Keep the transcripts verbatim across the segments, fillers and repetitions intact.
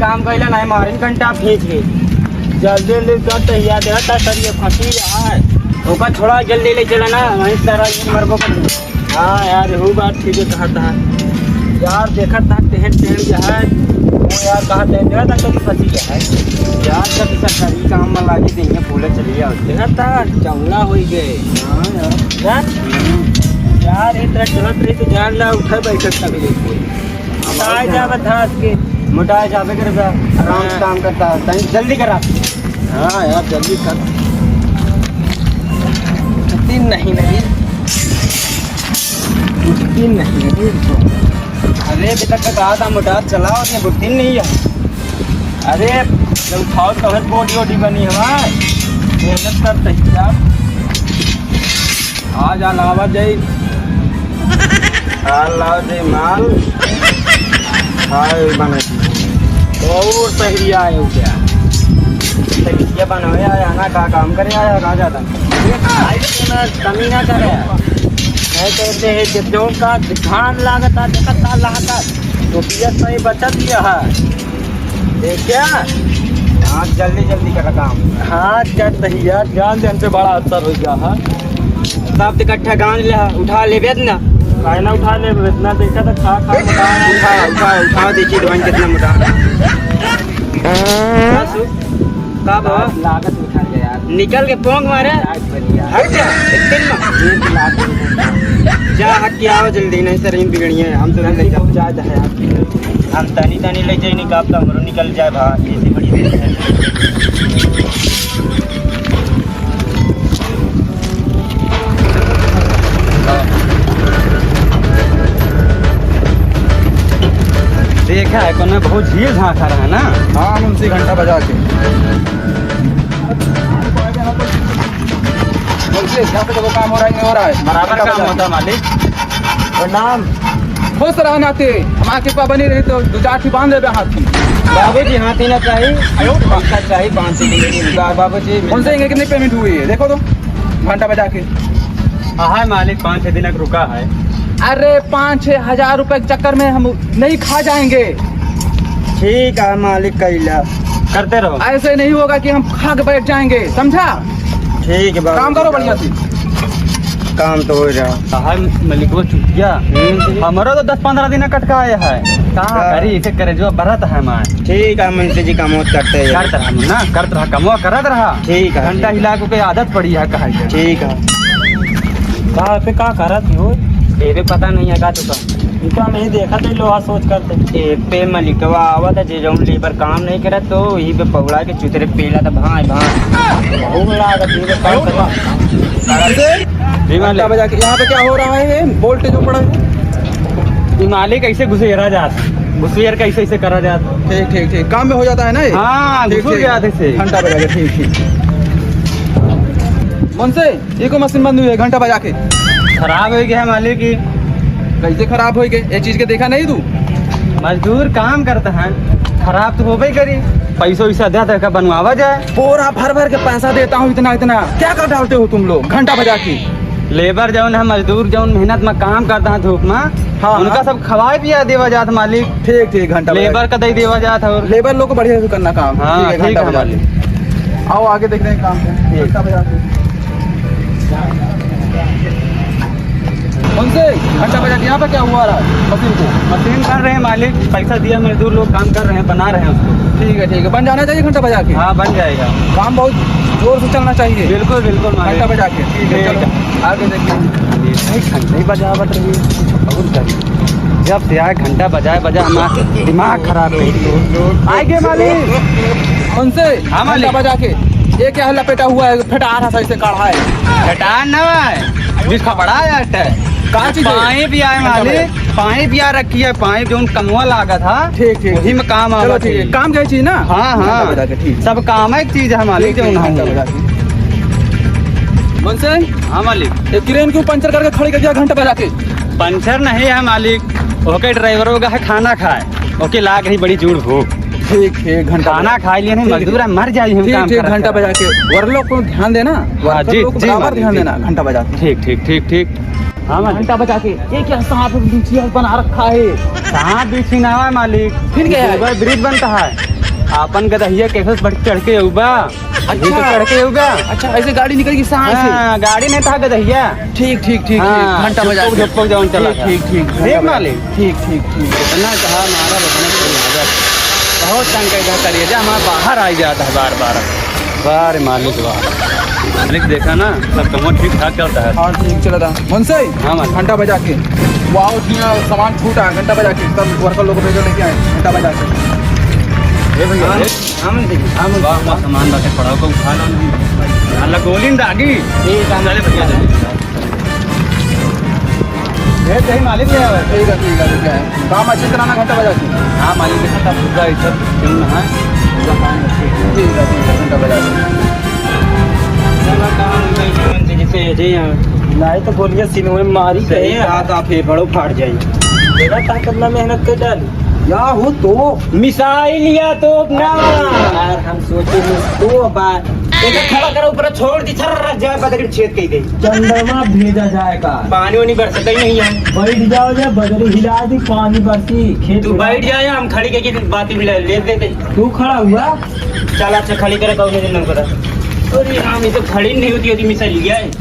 काम कइला नाहीं, मारिन घंटा खींच के। जल्दी जल्दी कर, तहिया देखत ह सर, ये फंसी है। ओका छोड़ा, जल्दी ले चला ना, वहीं सारा ये मरबो कर। हाँ यार, यहू बात ठीक है कहत ह। यार देखत ह टेढ़ टेढ़ जो है, वो यार कहत ह, देखत ह कभी फंसी जो है। यार जब सरकारी काम में लागी तो इन्हें बोले चलिए आओ। देखत ह चौड़ा होइ गए। हाँ यार। यार, यार, एक तरह चलत रही तो जान ला उठे बैठक तक लेके। मोटाए जाबे धास के। मोटाए जाबे करे बा। आराम से हाँ। काम करता है। तनी जल्दी करा। हाँ यार, जल्दी कर। छुट्टी नहीं, नहीं। छुट्टी नहीं, नहीं। अरे, अभी तक का कहा था, मोटार चलाओ, ये बुद्धि नहीं है। अरे, जब उठाओ तो है, body वोडी बनी हमार। मेहनत करते हैं यार। आ जा, लावा जाई। आ लावा जाई माल। हाय बने। और पहली आए हो क्या? पहली ये बनवे आया ना, का काम करे आया, कहाँ जाता? ये खाई के ना कमी ना करे। नहीं तो ऐसे है कि जो का धान लागता, देखा का लागता, तो पियत नहीं बचत ये है। देखा? हाँ, जल्दी जल्दी करा काम। हाँ, कर दही यार, जान जान पे बड़ा असर हो गया है। सब तो इकट्ठा गांज ले, उठा लेबे ना। काहे ना उठा लेबे, इतना देखा तो खा खा मोटा। उठा, उठा, उठा, देखिए तो भाई कितना मोटा। सासू, का बाबा? लागत उठा ले यार। निकल के पोंग मारे। लाग बढ़िया। हट जा, एक दिन में। एक लाख रुपए। जा हट के आओ जल्दी, नहीं सर इन बिगड़िए, हम तो नहीं ले जाओ। पहुंचा दे यार। हम तनी तनी ले जाई, निकाल तो हमरो निकल जाए भा, ऐसी बड़ी देर है। देखा है, कोनो बहुत झील झांका रहा है ना? हाँ, मुंशी घंटा बजा के। बोलिए, यहाँ पे देखो, काम हो रहा है, नहीं हो रहा है? बराबर काम होता है, मालिक। प्रणाम। खुश रहा नाते, हमारे कृपा बनी रही तो दो चार ठो बांध लेबे हाथी। बाबूजी, हाथी ना चाहिए। आयो। पैसा चाहिए, पाँच सौ रुपये की। बा-, बाबूजी, कौन से, इनके कितनी payment हुई है? देखो तो, घंटा बजा के। हाँ, है मालिक, पाँच छः दिन तक रुका है। अरे, पाँच छः हजार रुपए के चक्कर में हम नहीं खा जाएंगे। ठीक है मालिक, कैला। करते रहो। ऐसे नहीं होगा कि हम खा के बैठ जाएंगे, समझा? ठीक है बाबू। काम करो बढ़िया से। काम तो हो रहा। कहा मलिकवा चुतिया, हम्म। हमरो तो दस पन्द्रह दिन कटका आया है। कहाँ हाँ। करी, इसे करे जो बरत है मार। ठीक है, मुंशी जी, काम करते हैं। करत रहा ना, करत रहा, कमवा करत रहा। ठीक है, घंटा ठीक है। हिला के आदत पड़ी है, कहा के। ठीक है। कहाँ पे का करत हो? ये भी पता नहीं है का तुका। इनका नहीं देखा थे लोहा सोच करते। ए पे मलिकवा आवत है, जे जौन लेबर काम नहीं करत तो यही पे पौड़ा के चुतरे पेला था भाई भाई। बहुत लागत है ये काम करत। जी मालिक। घंटा बजा के यहाँ पे क्या हो रहा है? बोल्ट जो पड़ा है। ये मालिक ऐसे घुसेरा जात, घुसेर कैसे ऐसे करा जात। ठीक, ठीक, ठीक। काम में हो जाता है ना ये? हाँ, ठीक, घुसेर ठीक। जात ऐसे। घंटा बजा के, ठीक, ठीक। मुंशी, ये को मशीन बंद हुई है, घंटा बजा के। खराब हो गया है मालिक, ये। कैसे खराब हो गए? ये चीज के देखा नहीं तू? मजदूर काम करता है, खराब तो होबे करी। पैसों वैसा दे तो का बनवावा जाए। बोरा भर भर के पैसा देता हूँ इतना इतना, क्या कर डालते हो तुम लोग घंटा बजा के? लेबर जौन है, मजदूर जौन मेहनत में काम करता है धूप में, हाँ, उनका हाँ। सब खवाए पिया देवा जात मालिक। ठीक, ठीक, घंटा बजा के। लेबर का दे देवा जात है और लेबर लोग को बढ़िया से करना काम। हाँ, ठीक है, ठीक घंटा है बजा के। मालिक। आओ आगे देखते हैं काम को। ठीक। घंटा बजा के। कौन से? घंटा बजा के यहाँ पे क्या हुआ रहा है मशीन को? मशीन कर रहे हैं मालिक, पैसा दिया, मजदूर लोग काम कर रहे हैं, बना रहे हैं उसको। ठीक है, ठीक है, बन जाना चाहिए घंटा बजा के। हाँ, बन जाएगा। काम बहुत जोर से चलना चाहिए। बिल्कुल, बिल्कुल मालिक। घंटा बजा के। ठीक है, ठीक है। चलो, आगे देखिए। ये भाई घंटे ही बजावत रही, कुछ और करी। जब से आए घंटा बजाए बजा हमारा दिमाग खराब है। आएंगे मालिक। कौन से? हाँ, मालिक। घंटा बजा के। ये क्या है, लपेटा हुआ है, फटा आ रहा था, इसे काढ़ा है। फटा ना है, जिसका बड़ा है अट्टे। कहाँ चीज है? पाइप भी आए घंटा मालिक, बजा। पाइप भी आ रखी है, पाइप जो उन कमवा लागा था, ठीक, ठीक। वही में काम चलो, आवा ठीक है। चाहिए। काम के चीज ना? हाँ, हाँ। घंटा बजा के, ठीक। सब काम एक चीज है मालिक, ठीक, जो ठीक, ना घंटा हो। बजा के। कौन से? हाँ मालिक। ये क्रेन क्यों पंचर करके खड़ी कर दिया घंटा बजा के? पंचर नहीं है मालिक, ओके ड्राइवर होगा है खाना खाए, ओके लाग ही बड़ी जोर भूख। ठीक, ठीक, घंटा खाना बजा। खाए लिए नहीं, ठीक, मजदूर ठीक। है, मर जाए हम ठीक, काम ठीक, करत घंटा करत। बजा के। वर्क लोग को ध्यान देना, हाँ, वर्क जी, लोग को जी, बराबर मालिक, ध्यान जी। देना, घंटा बजा के। ठीक, ठीक, ठीक, ठीक। हाँ, मालिक। घंटा बजा के। ये क्या सांप बिछी बना रखा है? सांप बिछी ना है, मालिक। फिर क्या है? ऊपर ब्रिज बनता है। आपन गदहिया कैसे बढ़ चढ़ के अउबा? अच्छा। यही तो चढ़ के अउबा। अच्छा, ऐसे गाड़ी निकल गई साँस से। हाँ, गाड़ी नहीं था गदहिया। ठीक, ठीक, ठीक, हाँ, ठीक। घंटा बजा झुकपुक के। झुकपुक जौन चला ठीक, था। ठीक, ठीक, ठीक, घंटा बजा। मालिक। ठीक, ठीक, ठीक। इतना कहा मारा बचने को नहीं आ जाता। बहुत तंग कइला करिए जा, हमारा बाहर आ जाता है बार बार। वाह रे मालिक वाह। मालिक देखा ना, सब काम ठीक ठाक चलता है। हाँ, ठीक चलता। मुंशी, हाँ, मालिक। घंटा बजा के। वाह, इतना सामान छूटा, घंटा बजा के। सब वर्कर लोग भेजो लेके आए, घंटा बजा के। ए भैया, हाँ, ए। हाँ, मुंशी जी। हाँ, मुंशी। वाह, वाह, सामान बाटे पड़ा, को उठा लो। अल्लाह गोली न दागी। ठीक है। चले भैया, चले। ए, सही मालिक ले आवे। ठीक है, ठीक है, ठीक है। काम अच्छे से कराना घंटा बजा के। हाँ, मालिक, देखा था, पूरा ये सब क्यों ना है? पूरा काम अच्छे से। ठीक है, ठीक है, घंटा बजा के। चला काम भाई, जीवन से जैसे है, जी हाँ। नहीं तो गोलियां सीने में मारी सही कहे। बात, आप फेफड़ों फाड़ जाए। तेरा ताकत ना मेहनत कर डाल। या हो तो। मिसाइल या तोप ना। यार, हम सोचे नहीं, तो बात। एक खड़ा करो, ऊपर छोड़ दी, छर जाए, बदरी छेद कही दे। चंद्रमा भेजा जाए का? पानी वानी बरसता ही नहीं है। बैठ जाओ जा, बदरी हिला दी, पानी बरसी, खेत तू में। बैठ जाए, हम खड़ी करके बातें मिला ले देते। तू खड़ा हुआ? चल, अच्छा, खड़ी करे, कौन दिन नहीं पता। अरे राम, ये तो खड़ी नहीं होती, यदि मिसाइल लिया है।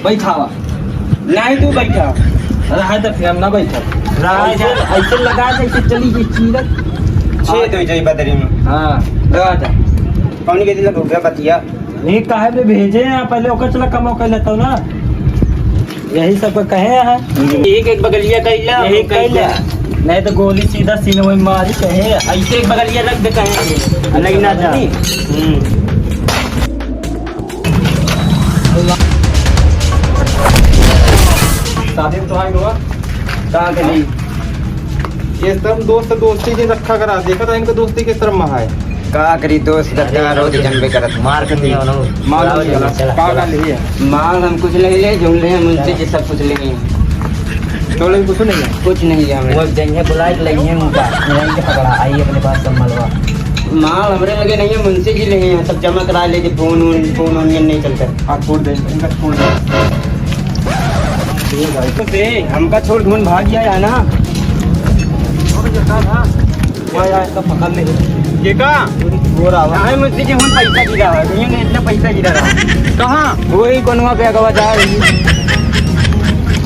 बैठावा। नहीं, तू बैठा। अरे, हाँ, तो फिर हम ना बैठा। रहा जा, ऐसे लगा, जैसे चली गई चीरत। छेद हो जाई बदरी में। हाँ, लगा जा। पानी के दिन हो गया बतिया। नहीं, काहे पे भेजे हैं, पहले ओकर चला कमाओ कर लेता हूँ ना। यही सब को कहे हैं। एक एक बगलिया कैला, यही कैला। नहीं तो गोली सीधा सीने में मारी कहे। ऐसे एक बगलिया रख दे कहे। नहीं ना जा। हम्म। शादी में तो आए हुआ। का करी? ये सब दोस्त दोस्ती के रखा करा, देखा था इनको दोस्ती के शर्म है। का करी दोस्त, गद्दार हो, जनबे करत। मार के नहीं होना। माल नहीं होना। चला, का चला। का लिए? माल हम कुछ नहीं ले, जो ले हम उनसे जे सब कुछ ले। तो ले कुछ नहीं है? कुछ नहीं है हमें। वो जइहे बुलाए के लइहे उनका, वहीं के पकड़ा, आई अपने पास संभलवा। माल हमरे लगे नहीं है, मुंशी जी ले हैं, सब जमा करा ले, जे फोन वोन, फोन वोन ये नहीं चलता। हाँ, छोड़ दे, इनका छोड़ दे। ये भाई तो दे, हमका छोड़ घूम भाग गया है ना? वह यार, इसका पकड़ ले। ये का? वो रहा हुआ। हाँ, मुंशी जी, हम पैसा गिरा है, भैया ने इतना पैसा गिरा रहा। कहाँ? वही कोनवा पे अगवा जा रही।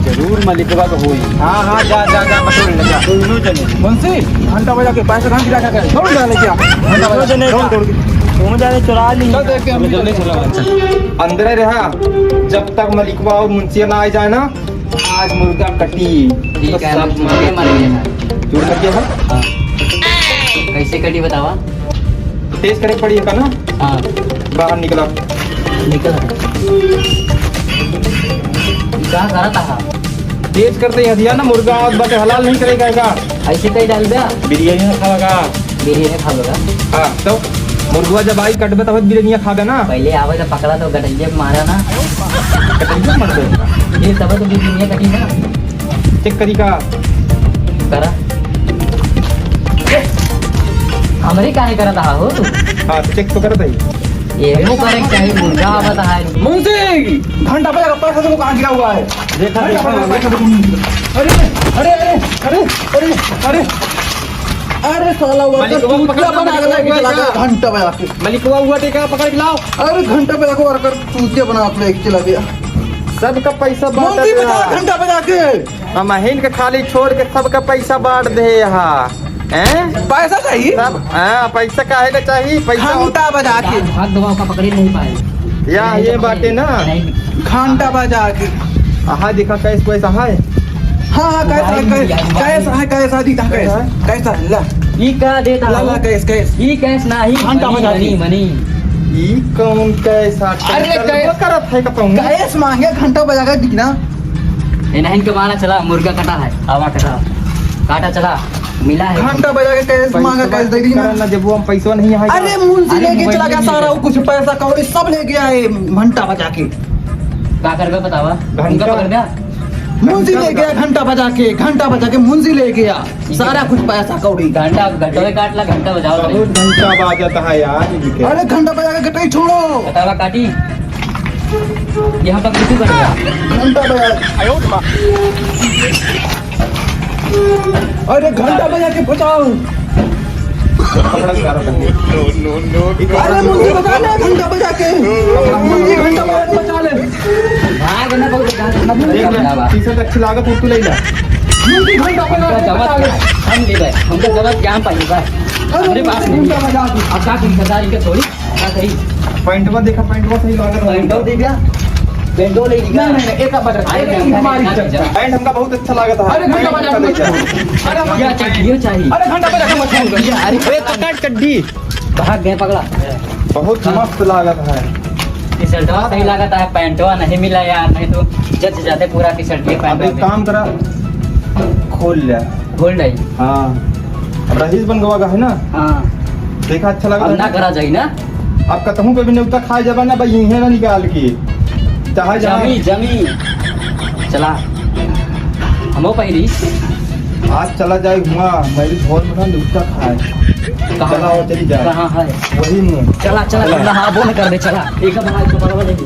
जरूर मलिकवा का होई। हाँ, हाँ, जा, जा, जा, पकड़ ले, जा। दोनों जने। मुंशी, घंटा बजा के पैसा कहाँ गिरा क्या करे? छोड़ डाले क्या? घंटा बजा, दोनों जने छोड़, का। छोड़ के। दोनों जने चुरा ली। चल, देख के हम भी जल्दी चला। अंदर रहा, जब तक मलिकवा और मुंशिया ना आ जाए ना, आज मुर्गा कटी। ठीक तो है, सब मुर्गे मर गए हैं। चूर कर दिया था? हाँ। कैसे कटी बतावा? तेज करे पड़ी है का ना? हाँ। बाहर निकला। निकल। क्या करा था? तेज करते ही हदिया ना मुर्गा और बटे हलाल नहीं करेगा का? ऐसे कहीं डाल दिया? बिरयानी ना खावा का? बिरयानी खावे का? हाँ, तो मुर्गवा जब आई कटबे तब बिरयानी खाबे ना। पहले आवे तो पकड़ा तो गटैया मारा ना। गटैया मार दे। ये तब तो बिरयानी कटी ना। चेक करी का? करा। हमरे काहे करत हा हो तू? हाँ, तो चेक तो करत है। ये मुंह करे के चाहिए, मुर्गा आवत है। मुंशी, घंटा बजा के पैसा देखो कहाँ गिरा हुआ है। देखा, देखा, देखा। अरे, अरे, अरे, अरे, अरे, अरे। अरे साला, वर्कर मलिकवा चूतिया पकड़, बना के मलिकवा लेके चला गया। घंटा बजा के। मलिकवा हुआ टेका पकड़ के लाओ। अरे घंटा बजा के वर्कर चूतिया बना के लेके चला गया। सबका पैसा बांट मुंशी बता, घंटा बजा के। हम अहिन के खाली छोड़ के सबका पैसा बांट दे यहाँ। हैं? पैसा चाहिए? सब, हाँ, पैसा काहे का चाहिए? पैसा घंटा बजा के। हाथ दबाओ का पकड़े नहीं पाए। या, ये बाटे ना। नहीं। घंटा बजा के। हाँ, देखा, कैश वैश है? हाँ, हाँ, कैश है, कैश, कैश है, कैश है, दीदा, कैश। कैश है, ला। ई का देता ला, हो? ला, कैश, कैश। ई कैश नाही, घंटा मनी, बजा के। मनी, मनी। ई कौन कैश है? अरे, कैश कैश। वो करत है का कहूँ? कैश मांगे, घंटा बजा के दिखना। ए, नहीं के मारा चला, मुर्गा कटा है, आवा कटा। काटा चला, मिला है। घंटा बजा के कैश मांगा, कैश दे दी ना। ना, जब वो हम पैसवा नहीं है। अरे, मुंशी अरे, लेके चला गया सारा, वो कुछ पैसा कौड़ी सब ले गया है, घंटा बजा के। का करबे बतावा? घंटा। उनका पकड़ गया? मुंशी ले गया घंटा बजा के, घंटा बजा के मुंशी ले गया सारा कुछ पैसा कौड़ी। घंटा, घंटवे काट ला, घंटा बजाओ। बहुत घंटा बाजत है यार, इनके। अरे घंटा बजा के घंटा ही छोड़ो। बतावा काटी। यहाँ पर कुछ कर गया। घंटा बजा। अरे घंटा बजा के बचाओ। पकड़ा जा रहा है। अरे मुंशी, बचा ले, घंटा बजा के। मुंशी, घंटा बजा के बचा ले। भाग ना, बहुत घंटा बजा के। देख ले, टी-शर्ट अच्छी लागत है, तू ले ले। मुंशी, घंटा बजा के बचा ले। हम ले भाई, हमका जरूरत क्या हम पाई भाई? अरे हमरे पास नहीं। घंटा बजा के। अब का तुम सरदार इनके थोड़ी, क्या कही? पैंटवा देखा, पैंटवा सही लागत है। पैंटवा दे दिया। पेंडो ले लिया। नहीं, नहीं, नहीं, एक बात है। अरे, एक नहीं, हमारी नहीं, इज्जत है। पैंट हमका बहुत अच्छा लागत है। अरे, घंटा बजा के मत छोड़ो। अरे, हम क्या चाहिए, ये चाहिए। अरे, घंटा बजा के मत छोड़ो। अरे, ए, पकड़ चड्डी। भाग गए पगला। बहुत हाँ। मस्त लागत है। टी-शर्टवा सही लागत है, पैंटवा नहीं मिला यार, नहीं तो जच जाते पूरा टी-शर्ट ये अब पैंटवा एक पे। काम करा, खोल ले। गोल्ड है। हाँ, अब रईस बन गवा है ना। हाँ। देखा अच्छा लगा अब ना। ना करा जाई ना। अब कतहूँ पे भी नेवता खाए जाबा ना भाई, इहे ना निकाल के, चाहे जहाँ जमी, जमी। चला, हमो पहिरी। आज चला जाए हुआ, मेरी घर में ना नेवता खाए। कहाँ चला, है? और चली जाए। कहाँ है? वही मुँह। चला, चला, चला। नहाबो न कर दे, चला। एक बार तो बड़वा लगी।